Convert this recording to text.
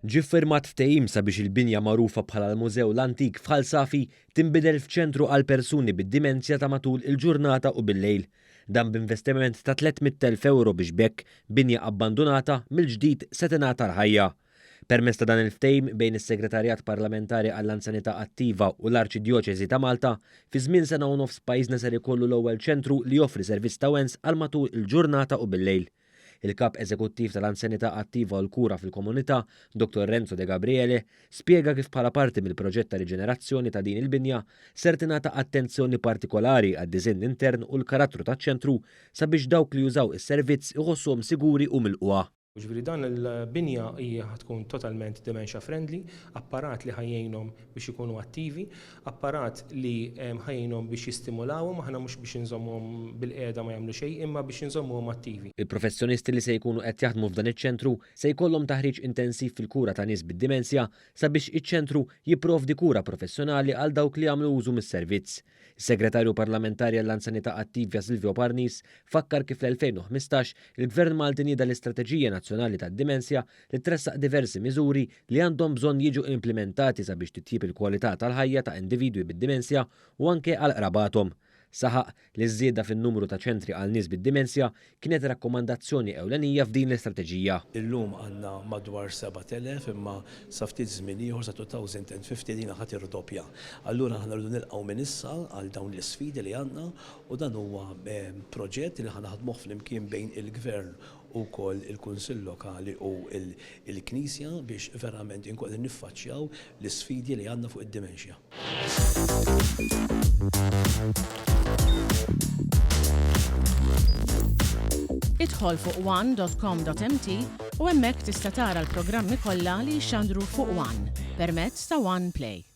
Ġie ffirmat ftehim sabiex il-binja magħrufa bħala l-Mużew l-Antik f'Ħal Safi tinbidel f'ċentru għal persuni bid-dimenzja ta' matul il-ġurnata u bil-lejl. Dan b'investiment ta' 300,000 ewro biex b'hekk binja abbandunata mill-ġdid se tingħata l-ħajja. Permezz ta' dan il-ftehim bejn is-Segretarjat Parlamentari għall-Anzjanità Attiva u l-Arċidjoċesi ta' Malta, fi żmien sena u nofs pajjiżna ser ikollu l-ewwel ċentru li joffri servizz ta' wens għal matul il-ġurnata u bil-lejl. Il-Kap Eżekuttiv tal-Anzjanità Attiva u l-Kura fil-Komunità, Dottor Renzo Degabriele, spjega kif bħala parti mill-proġett ta' riġenerazzjoni ta' din il-binja, ser tingħata attenzjoni partikolari għad-diżinn intern u l-karattru taċ-ċentru sabiex dawk li jużaw is-servizz iħossuhom siguri u milqugħa. Jiġifieri dan il-binja hija ħa tkun totalment dementia friendly, apparat li ħa jgħinhom biex ikunu attivi, apparat li ħa jgħinhom biex jistimulawhom, aħna mhux biex inżommuhom bilqiegħda ma jagħmlu xejn, imma biex inżommuhom attivi. Il-professjonisti li se jkunu qed jaħdmu f'dan iċ-ċentru se jkollhom taħriġ intensiv fil-kura ta' nies bid-dimensja sabiex iċ-ċentru jipprovdi kura professjonali għal dawk li jagħmlu użu mis-servizz. Is-Segretarju Parlamentari għall-Anzjanità Attivja Silvio Parnis fakkar kif fl-2015 il-Gvern Malti nieda l-Istrateġija Nazzjonali tad-Dimensja li tressaq diversi miżuri li għandhom bżonn jiġu implimentati sabiex titjieb il-kwalità tal-ħajja ta' individwi bid-dimensja u anke għal qrabathom. Saħaq li ż-żieda fin-numru ta' ċentri għal nies bid-dimensja kienet rakkomandazzjoni ewlenija f'din l-istrateġija. Illum għandna madwar 7,000 imma sa ftit żmien ieħor sa 2050 din ħa tirdoppja. Allura aħna rridu nilqgħu minn issa għal dawn l-isfidi li għandna u dan huwa proġett li ħa naħdmuh flimkien bejn il-Gvern u wkoll il-Kunsill Lokali u l-Knisja biex verament inkunu qegħdin niffaċċjaw l-isfidi li għandna fuq id-dementia. Idħol fuq one.com.mt u hemmhekk tista' tara l-programmi kollha li jixxandru fuq One permezz ta' One Play.